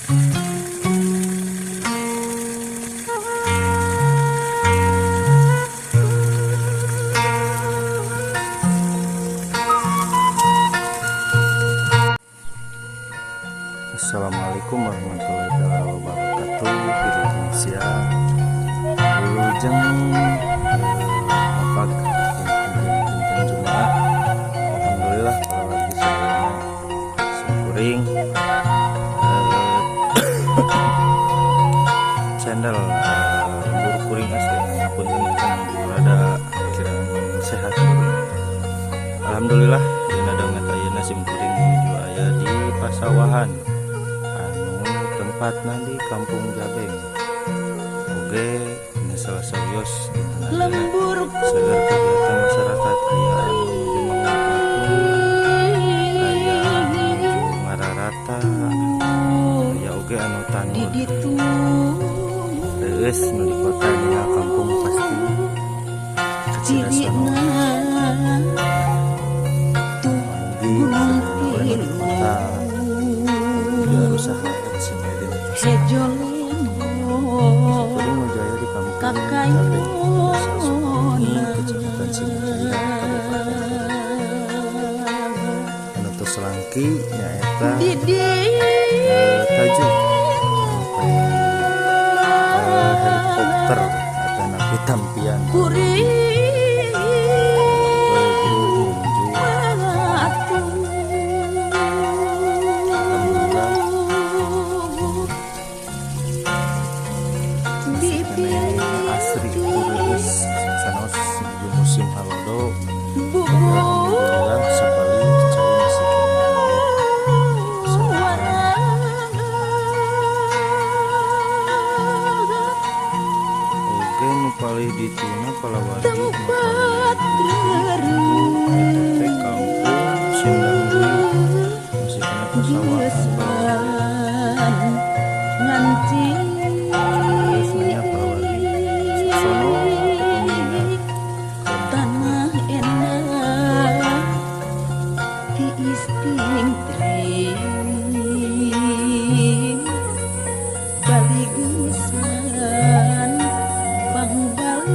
Assalamualaikum warahmatullahi wabarakatuh. Wilujeng siang, wilujeng mapag dinten Jumat. Alhamdulillah kalau lagi sadayana simkuring channel Lembur Kuring asli ngapunten rada kirang sehat. Alhamdulillah dina danget ayeuna simkuring menuju aya di pasawahan tempatna di Kampung Jabeng. Oge dina salah sawios dinten ayeuna seueur kegiatan masyarakat aya anu nuju mangun batu, aya anu nuju ngararata, aya oge anu tanur. Reueus nu di kota ningal kampung pasti kacida sono. Mugi sadayana we nu di kota usaha Simkuring Wijaya di Kampung Jabeng, Desa Sukawangi, Kecamatan Singajaya, Kabupaten Garut. Anu tos langki nyaeta tajuk helikopter atanapi tampian. Asri kureus sanos menuju musim halodo. Alhamdulillah sapali cai masih keneh. Oge nu palih dituna palawargi nu palih ditu eta teh Kampung Sindang Buyut masih keneh pasawahan palawargi. Tanah enak tiis tingtring baligusan pangbalikan.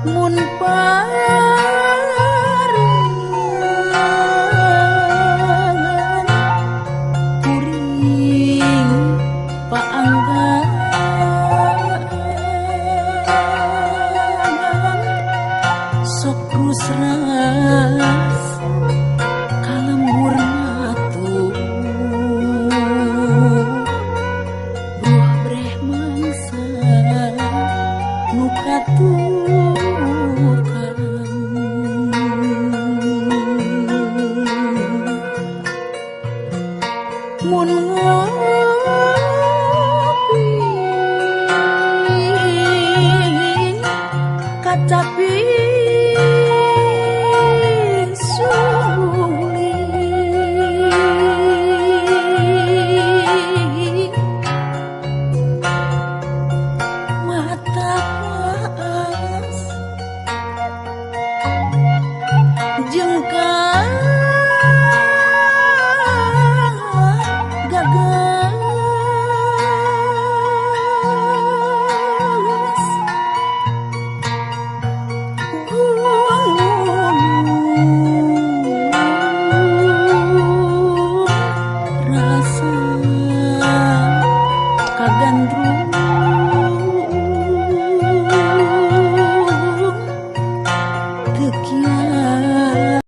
Mun parengan kuring paanggaan sok rusras kalembur matu buah breh mangsa nu katuh. Mun ngopi kacapit.